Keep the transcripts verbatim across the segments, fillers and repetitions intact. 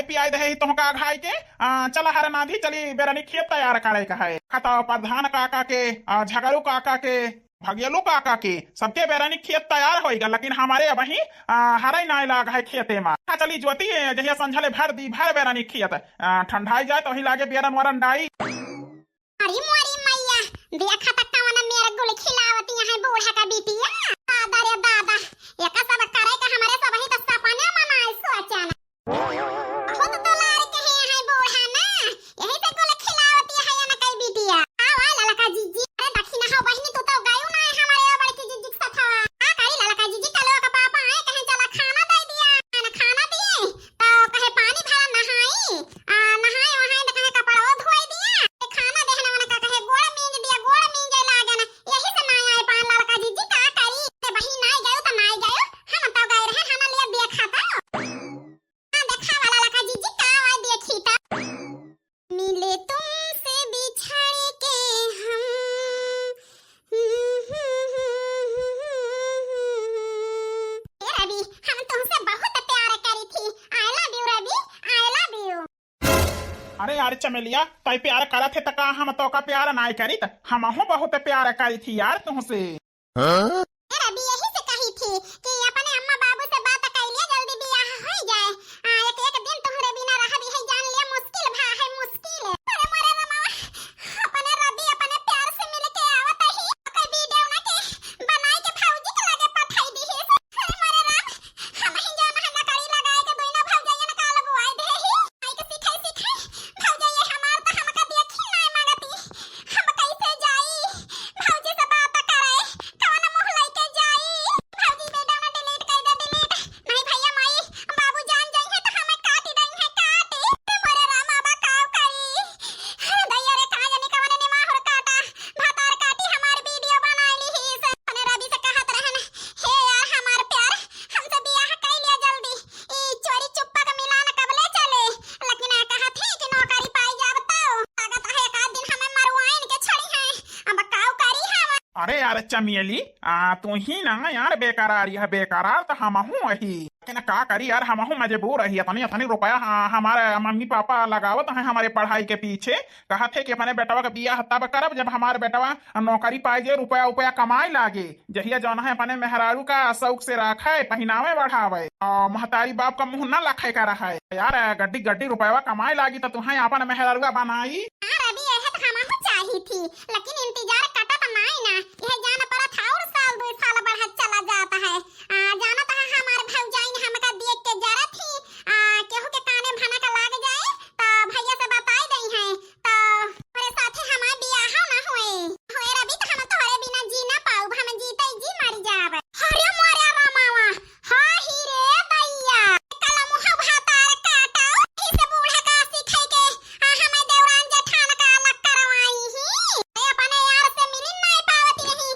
पियाई दे ही तोहका घाई के, आ, चला हर नाधी चली बेरनी खेत तैयार करे का है। खता प्रधान काका के, आ, झगरू काका के, भगेलू काका के, सबके बेरनी खेत तैयार होइगा, लेकिन हमारे अबहीं, आ, हरई नाय लाग है खेते मा। हाँ, चली ज्योति, जहिया संझले भर दी, भर बेरनी खेत, आ, ठंडाई जाए तो ही लागे बेरन वरन डाई। अरे मोरी मैया, देखा त कवन मेर गुल खिलावती है बूढ़ा का बिटिया। दादा रे दादा, एका सब करे का हमरे सबही त सपने मनाए सोचन। बहुत दुलार के है, है बूढ़ा ना, यही से गुल खिलावती है ना कई बिटिया। आवा ललका जिज्जी, अरे दखिना हो बहिनी, तू तो गयू ना है हमरे बड़की जिज्जी के साथ। का करी ललका जिज्जी, कलवा का पापा आए कहे चला खाना दे दिया, खाना, खाना दिए। तो कहे पानी भरा नहाई, आ, नहाए वहाए तो कहे कपड़वा धोए दिया, ए, खाना देहन उनका कहे गोड़ मींज दिया, गोड़ मींजे लागन, यही से ना आए पान ललका जिज्जी का करी। ते बहिन नाई गयो तो नाई गयो, हम तो गए रहे खाना लिया दिया खाता। हाँ, देखा वाला ललका जिज्जी का आवाज दिया खीता। मिले तुमसे बिछड़ के हम। ए रवि, हम तुमसे बहुत प्यार करी थी। I love you रवि, I love you। अरे यार चमेलिया, तै प्यार करत है त का हम तोका प्यार नाय करित? हमहू बहुत प्यार करी थी यार तुमसे। हाँ? ए रवि, यही से कही थी कि अपने अम्मा बाबू से बात कर लिया, जल्दी बियाह हो जाए। आ, एक, एक दिन तोहरे बिना रहब, यही जान लिया, मुश्किल भा है, मुश्किल। अरे मोरे रमवा, अपने रवि अपने प्यार से मिल के आवत ही, कोई वीडियो ना के बनाई के भौजी के लगे पठाई दी ही। अरे मोरे राम, हम ही जान है लकड़ी लगाए के दोनों भौजाइयन का लगवाई दे ही। आई के सिखाई सिखाई, भौजाइये हमार तो हमका देखी नाय मांगती। हम कैसे जाई? भौजी से बात करे, कवन मुंह लेके जाई? भौजी वीडियो ना delete कर दे, delete। नहीं भैया माई, बाबू जान जाई है तो हमें काटी दई है, काटी। मोरे राम, अब काव करी? अरे दैया रे, का जानी कवन ने माहुर काटा, भतार काटी हमार वीडियो बनाई ली ही से। अपने रवि से कहत रहन, हे यार हमार प्यार, हमसे बियाह कर लिया जल्दी। ई चोरी चुप्पा का मिलान कबले चले? लेकिन आ कहत ही कि नौकरी पाई जाब तो। लागत है एक आध दिन हमें मरुआइन के छोड़ी है। अब काव करी हम? अरे यार चमेली, आ, तू ही ना यार बेकरार, यह बेकरार तो हमहू अही। लेकिन का करी यार, हमहू मजबूर अही। इतनी, इतनी रुपया, हाँ, हमारे मम्मी पापा लगावत हैं हमारे पढ़ाई के पीछे। कहत है कि अपने बेटवा का बियाह तब करब जब हमारे बेटवा नौकरी पाई जे, रुपया उपया कमाए लागे। जहिया जौन है अपने मेहरारू का शौक से रखे, पहिनावे बढ़ावे, और महतारी बाप का मुंह न लखे का रहे। यार, गड्डी गड्डी रुपयवा कमाए लागी त तुहें आपन मेहरारुआ बनाई। हाँ रवि, यह तो हमहू चाही थी, लेकिन इंतजार कटत नाई ना। यह जान परत है और साल दो साल बढ़त चला जाता है। आ, जानत है हमार भौजाइन हमका देख के जरत ही, आ, केहू के काने भनक लाग जाए त भैया से बताई दई है। त तोरे साथे हमार बियाह ना होए। होए रवि त हम तोहरे बिना जी ना पाउब, हम जीते जी मर जाब। अरे मोरे रामावा, हा ही रे दैया, कल मुँह भातार काटो, ही से बूढ़ा का सिखाई के, आ हमें देवरान जेठान का अलग करवाई ही। ए अपने यार से मिली नाय पावत यही,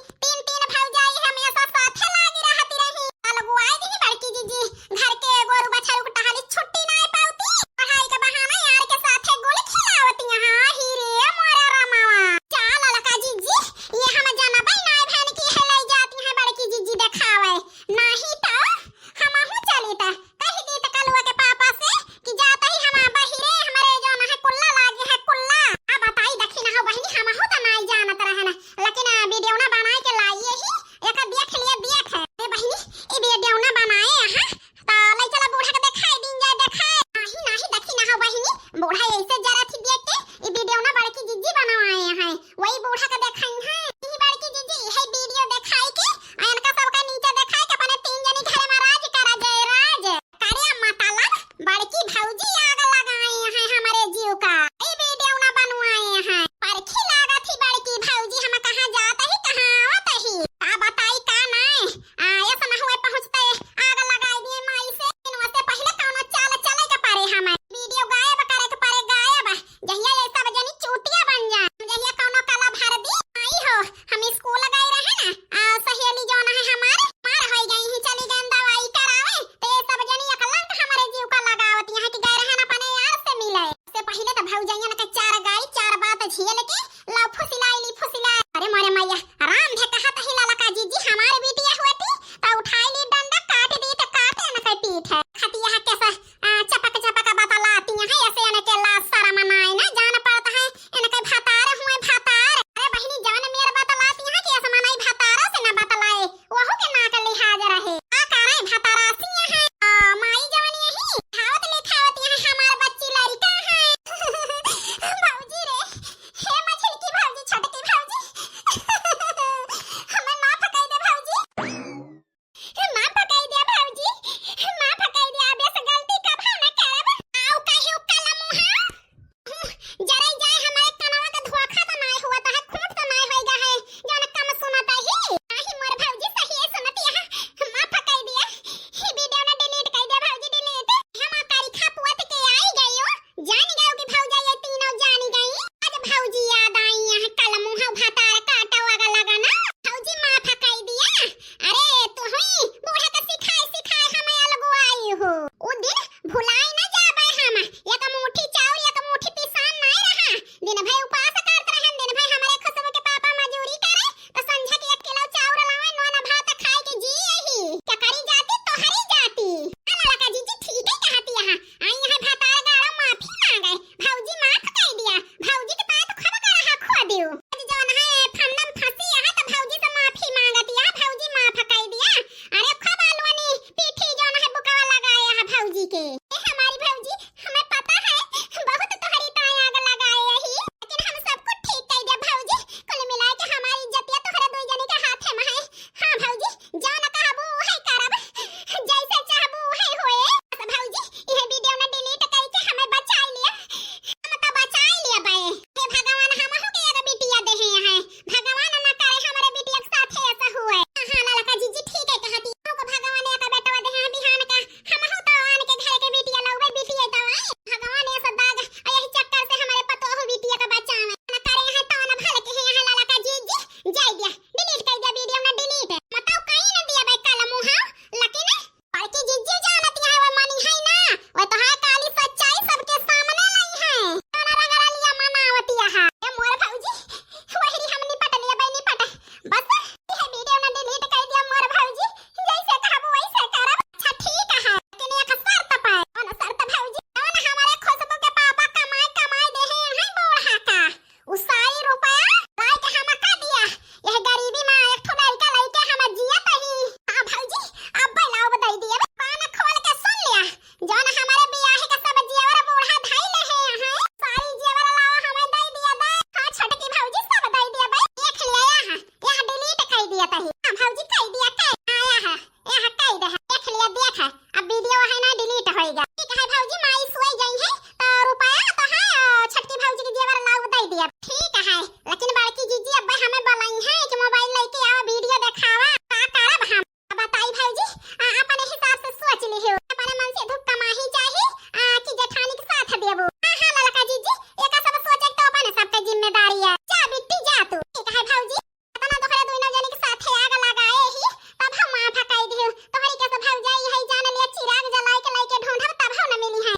है, लेकिन बड़की जीजी अब्बे हमें बोलाई है कि मोबाइल लेके आवा, वीडियो देखावा। का करब हम? बताई भौजी, आ, अपने हिसाब से सोच लिहो। अपने मन से धुक्का माही चाही, आ, कि जेठानी के साथ देबो। हाँ, हाँ, ललका जीजी, एका सब सोचे तो अपने सबके जिम्मेदारी है। जा बिट्टी, जा तू। ठीक है भौजी, इतना तोहरे दुइनो जनी के साथे आग लगाए ही, तब हम माफ कई दिहो। तोहरी के सब भौजाई है, जान लिया, चिराग जलाई के लइके ढूंढब, तब हम न मिली है।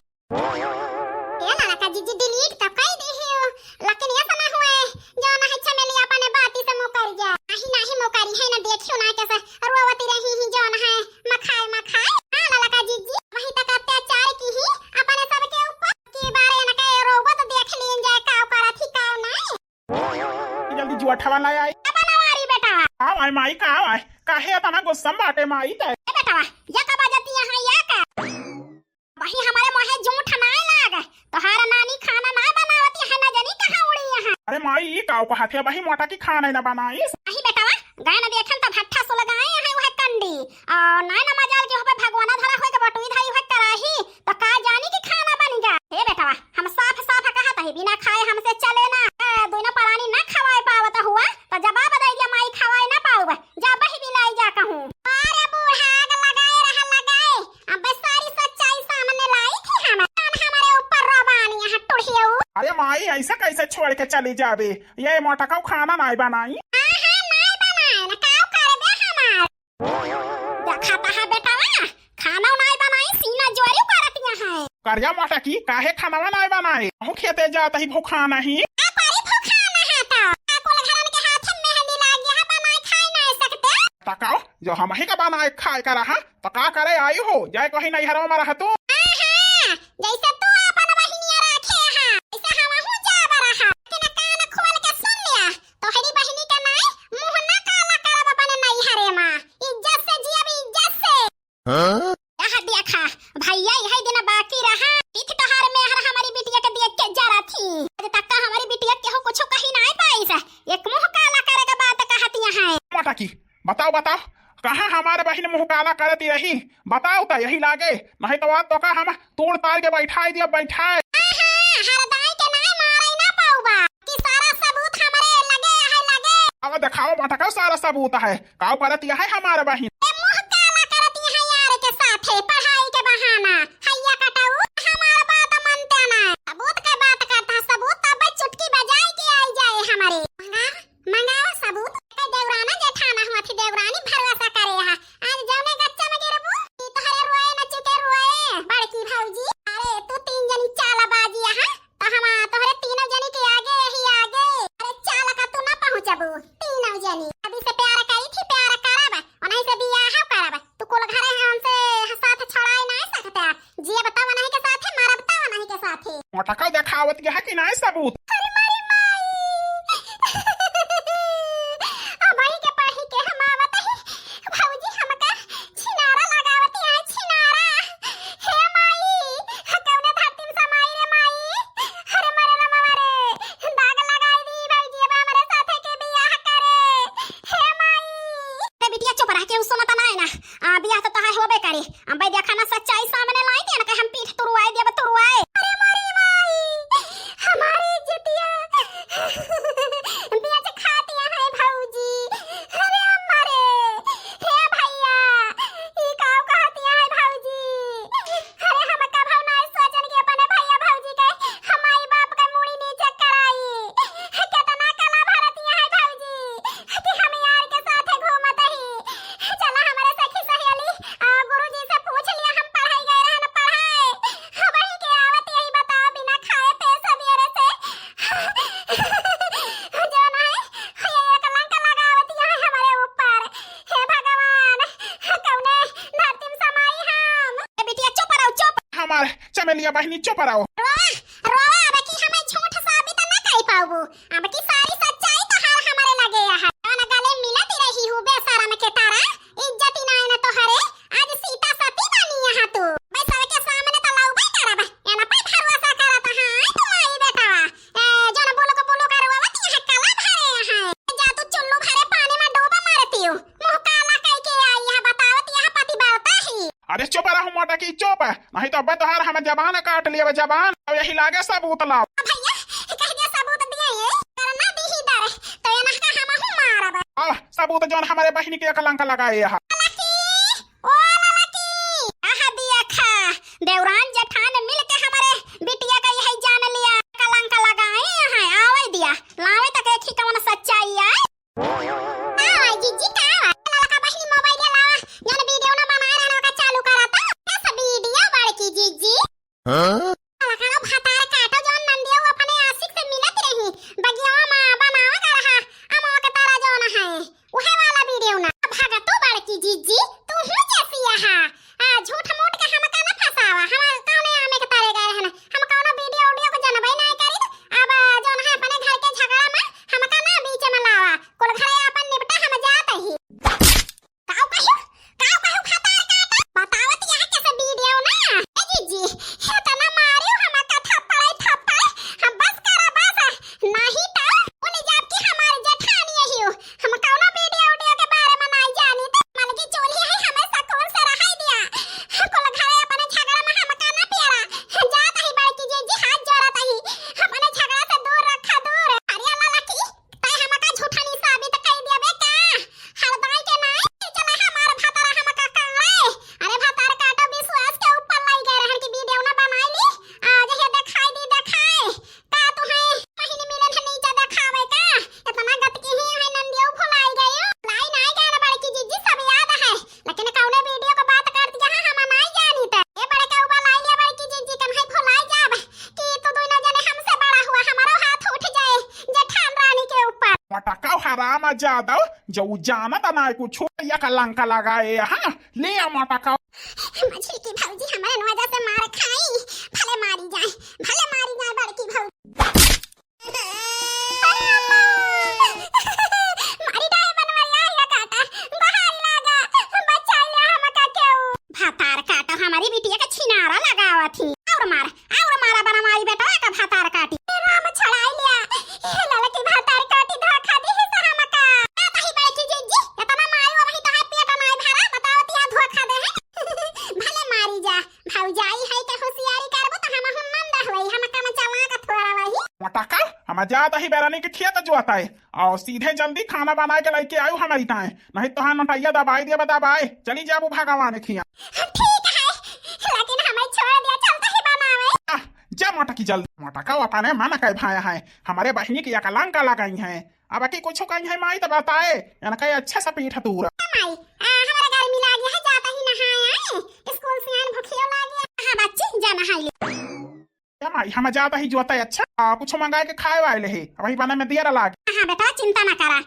ए ललका जीजी, delete तो कई दिहो, लेकिन ये समय हुए, जौन है चमेली अपने बाती से मुकर जा। नहीं, नहीं मुकरी है ना, देखियो ना कैसे रोवती रही ही, जौन है मखाए, मखाए। हाँ ललका जीजी, वही तक अत्याचार की ही अपने सबके ऊपर, के बारे न कहे रोवत देख लीन जाए, का करत ही, का नहीं। जल्दी जुआ ठवा ला आई। ए बनवारी बेटा। का आय माई, का आय? काहे इतना गुस्सा में बाटे माई ते? ए बेटवा, या का बजतिया है, या का? वही हमारे मुँहे जूठ नाय लाग, तोहार नानी खाना नाय बनावती है, ना जानी कहाँ उड़ी है। अरे माई, ई काव कहत है, वही मोटा की खाना ही ना बनाई। वही बेटवा, गए न देखन तो भट्ठा सुलगाए है वह कंडी, और नाय ना मजाल के वहाँ पे भगवाना धरा होए के बटुई धरी होए कराही, तो का जानी कि खाना बन जा। हे बेटवा, हम साफ साफ कहत ही, बिना खाए हमसे चले ना। ए, दुइनो परानी ना खवाए पावत हुआ, तो जवाब दे दिया, माई खवाए ना पाउब, जा बही बिलाई जा कहूँ। अरे बूढ़ा, आग लगाए रहा, लगाए, अब सारी सच्चाई सामने लाई थी हम। कौन हमारे ऊपर रोबान यहाँ टुढ़ियऊ? अरे माई, ऐसा कैसे छोड़ के चली जाबे? ये मोटकऊ खाना नाय बनाई। हाँ, हाँ, नाय बनाए, ना काव करबे हमार। देखा तहा बेटवा, खाना नाय बनाई, सीना जोरी करतिया है। करिया मोटकी, काहे खानवा नाय बनाए? अहू खेते जात ही भूखा नहीं। आ परी भूखा ना है तो, आ कुल घरन के हाथ में मेहंदी लाग गया है, बनाए खाए ना सकते। तकाओ, जो हम ही का बनाए खाए का रहा, तो का करे आई हो? जाए कहीं नैहरवा में रह तू। हाँ, हाँ, जैसे तू अपन बहिनिया रखे हा, ऐसे हमहू जाब रहा। लेकिन कान खोल के सुन लिया, तोहरी बहिनी के नाई मुँह ना काला करब अपने नैहरे मा। इज्जत से जियब, इज्जत से। हाँ? यह देखा, भैया यही दिन बाकी रहा। इख तोहार मेहर हमारी बिटिया के देख के जरा थी। आज तक का हमारी बिटिया केहू कुछ कही नाई पाइस। एक मुँह काला करे के बात कहतिया है। मोटकी, बताओ, बताओ, कहाँ हमार बहिन मुँह काला करती रही? बताओ त यही लागे, नहीं तो आज तोका हम तोड़ तार के बैठाई दिया, बैठाए। आहा, हर दाई के नाई मारे ना पाउबा, कि सारा सबूत हमरे लगे है, लगे। अब देखाओ मोटका, सारा सबूत है, काव करती है हमार बहिन। ए, मुँह काला करती है यार के साथे, पढ़ाई के बहाना, हैया कटाऊ, हमार बात मानते ना। सबूत के बात करता, सबूत तब चुटकी बजाए के आई जाए हमारे। मंगावा सबूत। ए देवराना जेठाना हुआ थी, देवरानी भरोसा करे हा। आज जौने गच्चा में गिरबू, ई तोहरे रोए न चुके रोए, बड़की भौजी। अरे तू तीन जनी चालाबाजी हा, तो हम तोहरे तीनों जनी के आगे ही आगे। अरे चाल का तू ना पहुँचबू, तीनों जनी। अभी से प्यार करी थी, प्यार करब, उन्हीं से बियाह करब। तू कुल घरे हमसे साथ छोड़ाए ना सकता। जियब तब उन्हीं के साथे, मरब तब उन्हीं के साथे। मोटका देखावत यह कि नाय सबूत? अरे मारी माई। अबही के पढ़ी के हम आवत ही। भौजी हमका छिनारा लगावत है, छिनारा। हे माई, कौने धरती में समाई रे माई? अरे मरे रे मामा रे, दाग लगाई दी भौजी अब हमरे साथे के बियाह करे। हे माई। ए बिटिया चुप रह, केहू सुनत नाय ना। आ, बियाह तो तोहार होबे करे। अबे देखा ना, सच्चाई सामने लाई देन के हम पीठ तुरवाए देब, तुरवाए। अरे मोरी माई, हमारी इज्जतिया बेच खातिया है भौजी। अरे अम्मा रे, हे भैया, ई काव कहतिया है भौजी? अरे हम कभौ ना सोचन कि अपने भैया भौजी के हम माई बाप के मुड़ी नीचे कराई। कितना कला भरतिया है भौजी कि हम यार के साथे घूमत ही। चला हमरे सखी सहेली, आ, गुरुजी से पूछ लिया, हम पढ़ाई गए रहन पढ़ाए। हाँ, वही के आवत यही बताओ, बिना खाए पे सवेरे से जो ना है, ये एक लंक लगावत यहाँ हमरे ऊपर। हे भगवान, कौने धरती में समाई हम। ए बिटिया चुप रहो, चुप। हमार चमेलिया बहिनी चुप रहो। रोवा, रोवा, अब की हमें झूठ साबित न कर पाऊबू। अब की सारी सच्चाई तोहार हमरे लगे है। जौन गले मिलत रही हूँ बेशरम के तारा, इज्जत ही नाय न तोहरे, आज सीता सती बनी यहाँ तू। भाई सबके सामने तो लौबे करब, एना पे भरोसा करत हाँ तू माई बेटवा। ए, जौन बोलो को बोलो करवावत यहाँ कला भरे यहाँ। जा तू चुल्लू भरे पानी में डूब मरती हूँ। मुँह काला कई के आई यहाँ बतावत यहाँ पतिव्रता ही। अरे चुप रहो मोटकी, चुप, नहीं तो अबे तोहार हम जबान काट लियब, जबान। अब यही लागे सबूत लाओ। भैया, कह दिया सबूत दिए ये, अगर ना पूत जौन हमरे बहिनी के कलंक लगाए हा। ललकी, ओ ललकी, आहा दिया खा, देवरान जेठान मिल के हमरे बिटिया का यही जान लिया, कलंक लगाए हैं, आवे दिया, लावे तक एक ही कवन सच्चाई आए। का हुआ जीजी, का हुआ? ललका बहिनी मोबाइल लावा, जौन वीडियो ना बनाए रहन ओका चालू करा त। कैसा वीडियो बड़की जीजी? हाँ? ललका भतार काटो जौन नंदिया वो अपने आशिक से मिलत रही, बगिया मा बनावा का रहा, अमवा के तारा जौन है, उहे वाला वीडियो ना। भागा तू बड़की जीजी, तू हूँ जैसी यहाँ। आ, झूठ मूठ के हमका न फंसावा, हम कौने आमे के तारे गए रहन, हम कौनो वीडियो उडियो को जनबे नहीं करी। अब जौन है अपने घर के झगड़ा में हमका ना बीच में लावा, कुल घरे अपन निपटा, हम जात ही। काऊ कहियो, काऊ कहियो भतार काटा, बतावत यहाँ कैसे वीडियो ना। ए जीजी, इतना मारियो हमका थप्पड़, थप्पड़, हम बस करा बस, नहीं तो उन्हीं जाब की हमारी जेठानी यही हो। हम कौनो वीडियो उडियो के बारे में नाई जानी, तो मलगी चोली है, हमें सकून से रहाई दिया। कुल घरे अपने झगड़ा में हमका ना प्यारा। जात ही बड़की जीजी, हाथ जोड़त ही, अपने झगड़ा से दूर रखा, दूर। अरे ललकी, तै हमका झूठनी साबित कई दिया बे का? हरदाई के नाई चला हमार भतारा हमका काड़े। अरे भतार काटो विश्वास के ऊपर लाई गए रहन कि वीडियो ना बनाई ली, आज ये दिखाई दी, दिखाए। का तुहे बहिन मिलन है नीचे देखावे का? इतना गत की ही है नंदियो भुलाई गयो। लाई नाई गए ना बड़की जीजी, सब याद है। लेकिन कौने वीडियो का बात कर दिया है, हम नाई जानी त। ए बड़का उबा लाई लिया बड़की जीजी, कन्हई भुलाई जाब कि तू दोनों जने हमसे बड़ा हुआ, हमारो हाथ उठ जाए जेठान रानी के ऊपर। मटकाओ हराम जादव, जो जानत ना कुछ, या कलंक लगाए, हाँ, ले आ मटकाओ। मझली की भौजी हमारे नवाजा से मार खाई, भले मारी जाए, भले मारी जाए बड़की भौजी। अरे अम्मा! मारी डाले बनवरिया, या काटा, बहार लागा, बचाई ला हमका केहू। भातार काटा हमारी बिटिया का छिनारा लगावत ही। और मार, और मारा बना मारी बेटा का भातार काटी। ए राम छड़ाई लिया, ए ललकी भातार काटी धोखा दी है सा हमका। का कही बड़की जीजी, इतना मारी वो वही तो है पेट नाई भरा, बतावत या धोखा दे है। भले मारी जा, भौजाई है के होशियारी करबो तो हम हम नंद होई, हम कम चला के थोड़ा वही। मोटका, हम जात ही बेरानी के खेत जोताए, और सीधे जल्दी खाना बनाए के लेके आयु हमारी ताए, नहीं तो हाँ नोटैया दबाई दिया, दबाए चली जाबू भगवान खिया। ठीक है, लेकिन हमें छोड़ दिया, चलते ही बनावे। आ, जा मोटकी जल्दी। मोटका अपने मन के भाया है, हमारे बहिनी की कलंक लगाई है, अब की कुछ कही है माई तो बताए, इनका ये अच्छा सा पीठ तूरा। ए माई, आ, हमारा गर्मी लाग है, जाता ही नहाए आए, स्कूल से आन भूखियो लाग है। हाँ बच्ची, जा नहाई ले। ए माई, हम जाता ही जोता है, अच्छा, आ, कुछ मंगाए के खाए वाले है, वही बना में दिया लाग। हाँ बेटा, चिंता ना करा,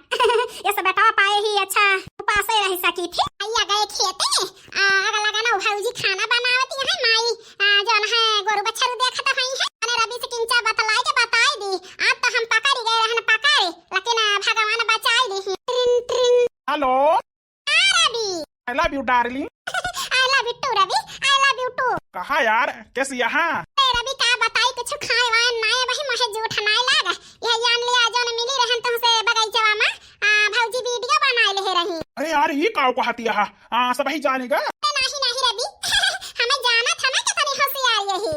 ये सब बेटा पाए ही अच्छा उपासे रह सकी थी। आइया गए खेते, आ, अगला गाना भौजी खाना बनावती है माई, आ, जौन है गोरु बछरू देखत हई है, अने रवि से किंचा बतलाई के बताई दी, आज तो हम पकड़ी गए रहन पकड़े, लेकिन, आ, भगवान बचाई दी। ट्रिन, ट्रिन। हेलो। हाँ, रवि। I love you, darling। I love you too, रवि। I love you too। कहा यार, कैसी यहाँ? ए, रवि, का बताई, कुछ खाए वाए नाय, वही मोहे जूठ नाय लाग। यह जान लिया, जौन मिली रहन तुमसे बगीचवा में, आ, भौजी वीडियो बनाए ले रही। अरे यार, ये काऊ कहती है? आ, सब ही जानेगा। ए, नहीं, नहीं, रवि। हमें जाना था ना कि तनी होशियार यही।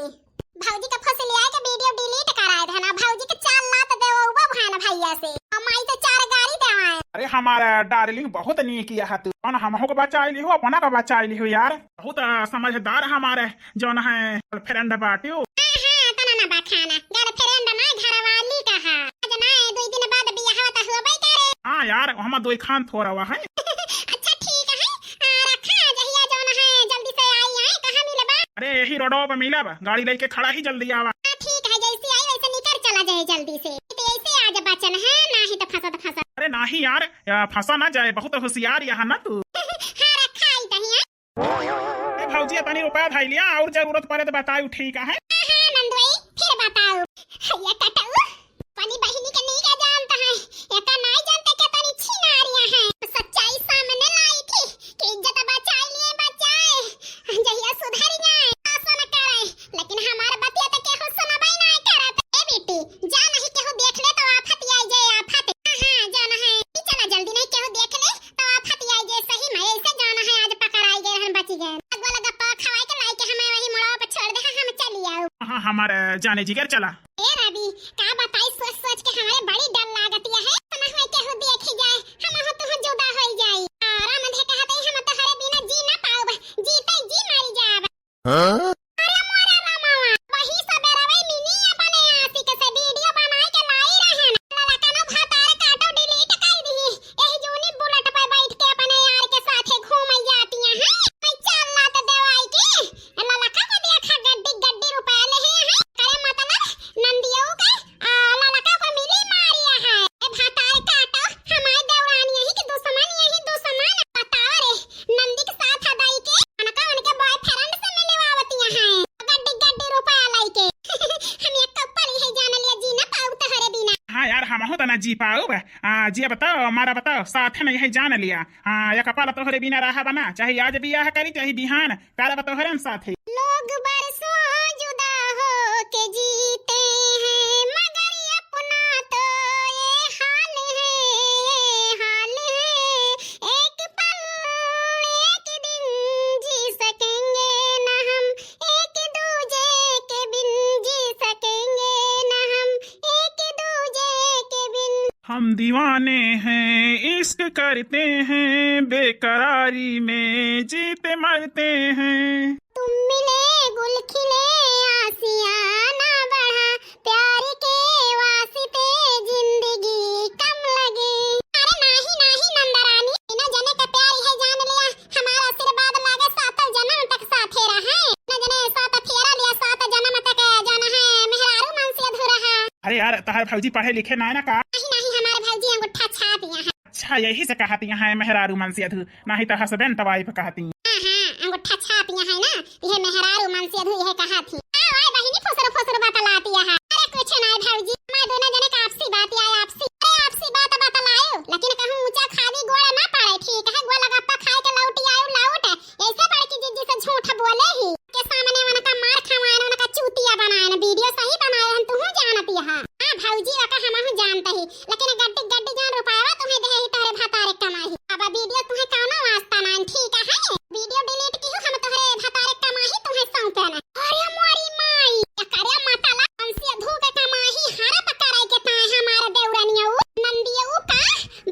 भौजी के फुसलिया के वीडियो delete कराए देना, भौजी के चार लात देवउबा भान भैया से, और माई से चार गारी देवाए। अरे हमारा darling बहुत नीक यह तू, कौन हमहू के बचाई लिहु, अपना का बचाई लिहु यार, बहुत, आ, समझदार हमारे जौन है girlfriend बाटियो। हाँ, हाँ, तना ना बखाना, girlfriend ना घरवाली कहा। आज ना दुई दिन बाद बियाह त होबे करे। हाँ यार, हम दुई खान थोड़ा हुआ है। अच्छा ठीक है, आ, रखा, जहिया जौन है जल्दी से आई, आए, कहाँ मिलबा? अरे यही रोडवा पे मिलब, गाड़ी लेके खड़ा ही, जल्दी आवा। हाँ, ठीक है, जैसे आई वैसे निकर चला जाए जल्दी से। तो ऐसे आज बचन है, नाही तो फंसत फंसत। अरे नाही यार, या फंसा ना जाए, बहुत होशियार यहाँ ना तू। हाँ, रखा आई तहिया। ए भौजी, तनी रुपया धई लिया, और जरूरत पड़े तो बताऊ, ठीक है? हाँ, हाँ, नंदुई, फिर बताऊ। हैया कटऊ, अपनी बहिनी के नीका जानता है, एका नाई जानते के तनी छिनारिया है। सच्चाई सामने लाई थी कि इज्जत बचाई लिए बचाए, जहिया सुधर जाए, आसन करे, लेकिन हमार बतिया तो केहू सुनबे ना करत। ए बेटी, जा नहीं केहू देख ले तो आफत आई जाए आफत। हाँ, हाँ, जाना है। ई चला जल्दी नहीं केहू देख ले तो आफत आई जाए सही में। ऐसे जाना है आज पकड़ाई गए रहन बची गए। अगवा लगा पा खवाई के लाई के हमें वही मोड़वा पे छोड़ दे, हम चली आओ। हाँ, हमारे जाने जिगर चला। ए रवि, का बताई सोच सोच के हमारे बड़ी डर लागत है। ना हुए केहू देख ही जाए, हम हो तुह जुदा हो बहुत ना जी पाउब। हाँ, जियब तो, मरब तो, साथे में यही जान लिया। हाँ, एक पल तोहरे बिना रहब ना, चाहे आज बियाह करी, चाहे बिहान, करब तोहरे साथे। लोग बरसों जुदा हो के जीते हैं, मगर अपना तो ये हाल है, ये हाल है। एक पल, एक दिन जी सकेंगे ना हम, एक दूजे के बिन जी सकेंगे ना हम, एक दूजे के बिन। हम दीवाने हैं, इश्क करते हैं, बेकरारी में जीते मरते हैं। तुम मिले गुल खिले, आशियाना बढ़ा, प्यार के वास्ते जिंदगी कम लगे। अरे नाही, नाही नंदरानी, बिना जने के प्यार है जान लिया, हमारा आशीर्वाद लागे सातों जन्म तक साथे रहे। न जने सात फेरा लिया, सात जन्म तक जान है, मेहरारू मन से अधूरा है। अरे यार, तहार भौजी पढ़े लिखे ना है ना का? नाही, नाही, हमारे भौजी अंगूठा छाप यहाँ है। अच्छा, यही से कहती यहाँ है मेहरारू मन से अधू, नाही तो husband wife कहती। हाँ, हाँ, अंगूठा छाप यहाँ है ना, यह मेहरारू मन से अधू यह कहा थी। आओ, आए बहिनी, फुसुर फुसुर बतलाती यहाँ। अरे कुछ ना भौजी, मैं दोनों जने का आपसी बात आए, आपसी। अरे आपसी बात बतलायो, लेकिन कहूँ ऊंचा खाली गोड़ ना पड़े, ठीक है? गोलगप्पा खाए के लौटी आयो लौट, ऐसे बड़की जिज्जी से झूठ बोले ही। के सामने उनका मार खवाएन, उनका चूतिया बनाएन, video सही बनाए हम तुहूँ जानती है। हाँ भौजी, ओका हमहूँ जानत ही, लेकिन गड्डी गड्डी जान रुपयावा तुम्हें दे ही तोहरे भतारे कमाई। अब video तुम्हें कौनो वास्ता नाइन, ठीक है? Video delete की हूँ, हम तोहरे भतारे कमाई तुम्हें सौंपे ना। अरे मोरी माई, एकरे मतला हमसे धू के कमाई हड़प करे के ताए हमारे देवरनिया उ, नंदिया उ का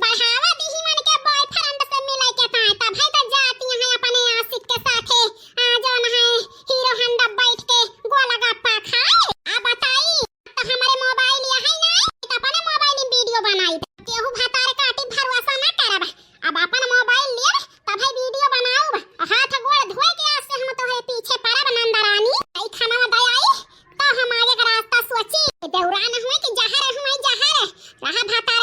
बढ़ावा दीही मन के boyfriend से मिले के ताए, तब है तो जाती हैं अपने आशिक के साथे, आ जौन है Hero Honda बैठ के गोलगप्पा खाए। आ बताई, तो हमारे mobile यहाँ है ना, तो अपने mobile में video बनाई। केहू भतार काटी भरोसा ना करब, अब अपन mobile लिए तब है video बनाऊब। हाथ गोड़ धोए के आज से हम तोहरे पीछे पड़ब नंदरानी। आई खाना दे आई तो हम आगे का रास्ता सोची। देवरान हुए कि जहर हुए जहर, रहा भतार